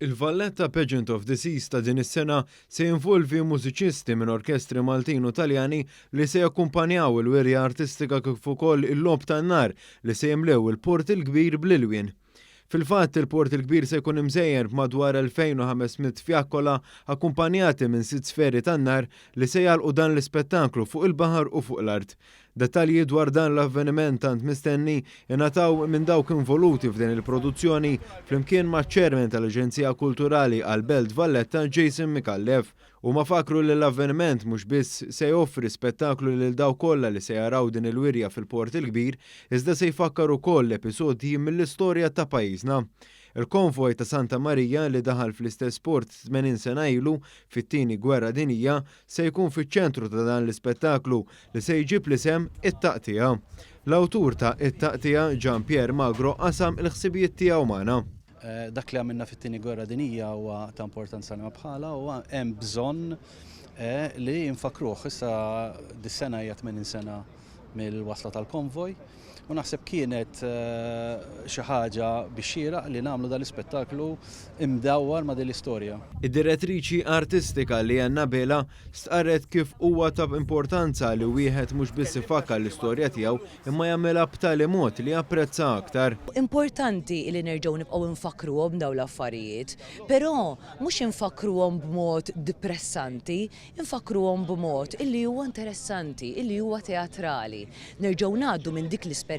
Il-Valletta Pageant of the Seas ta' din is-sena se jinvolvi mużiċisti minn orkestri Maltin u Taljani li se jakkumpanjaw il-wirja artistika kif ukoll il-logħob tan-nar li se jimlew il-Port il-Kbir bl-ilwien. Fil-fatt, il-Port il-Kbir se jkun imżejjen b'madwar 2,500 fjakkola akkumpanjati minn sitt sferi tan-nar li se jagħlqu dan l-ispettaklu fuq il-baħar u fuq l-art. Dettalji dwar dan l-avveniment tant mistenni ingħataw minn dawk involuti f'din il-produzzjoni flimkien maċ-Chairman tal-Aġenzija Kulturali għall-Belt Valletta Jason Micallef. Huma fakru li l-avveniment mhux biss se joffri spettaklu lil dawk kollha li se jaraw din il-wirja fil-Port il-Kbir, iżda se jfakkar ukoll episodji mill-istorja ta' pajjiżna. Il-konvoj ta' Santa Marija li daħal fl-istess port 80 sena ilu fit-Tieni Gwerra Dinjija se jkun fiċ-ċentru ta' dan l-ispettaklu li se jġib l-isem It-Taqtigħa. L-awtur ta' It-Taqtigħa, Jean Pierre Magro qasam il-ħsibijiet tiegħu magħna. Dak li għamilna fit-Tieni Gwerra Dinjija huwa ta' importanza liema bħala u hemm bżonn li nfakruh. Issa dis-sena hija 80 sena mill-wasla tal-konvoj u naħseb kienet xi ħaġa bix-xieraq li nagħmlu dal-ispettaklu imdawwar ma' din l-istorja. Id-direttriċi artistika Leanne Abela stqarret kif huwa ta' importanza li wieħed mhux biss ifakkar l-istorja tiegħu imma jagħmilha b'tali mod li japprezza aktar. Importanti li nerġgħu nibqgħu nfakkruhom dawn l-affarijiet, però mhux infakkruhom b'mod depressanti, Infakkruhom b'mod illi huwa interessanti, illi huwa teatrali. Nerġgħu ngħaddu minn dik l-esperjenza,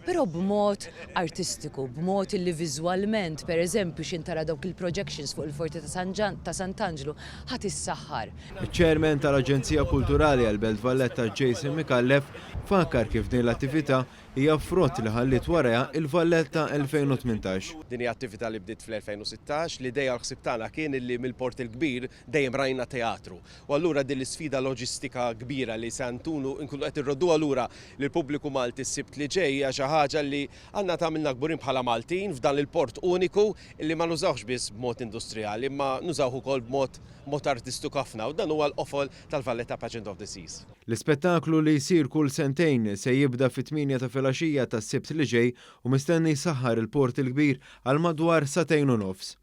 però b'mod artistiku, b'mod illi viżwalment, per eżempju, x'int tara dawk il-projections fuq il-Forti ta' San Ġan, ta' Sant'Anġlu, ħa tissaħħar. Iċ-Chairman tal-Aġenzija Kulturali għall-Belt Valletta Jason Micallef fakkar kif din l-attività hija frott li ħalliet warajha il-Valletta 2018. Din hija attività li bdiet fl-2016. L-idea u l-ħsieb tagħna kien illi mill-Port il-Kbir dejjem rajna teatru. U allura din l-isfida loġistika kbira li se ntunu nkunu qed irrodduha lura lill-pubbliku Malti s-Sibt li ġej hija xi ħaġa li għandna tagħmilna kburin bħala Maltin f'dan il-port uniku li ma nużawhx biss b'mod industrijali imma nużawh ukoll b'mod mod artistiku ħafna u dan huwa l-qofol tal-Valletta Pageant of the Seas. L-ispettaklu li jsir kull sentejn se jibda fit-tmienja ta' filgħaxija tas-Sibt li ġej u mistenni jsaħħar il-Port il-Kbir għal madwar sagħtejn u nofs.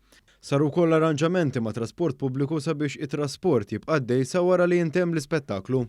Saru wkoll arranġamenti ma' trasport pubbliku sabiex it-trasport jibqa' għaddej sa wara li jintemm l-ispettaklu.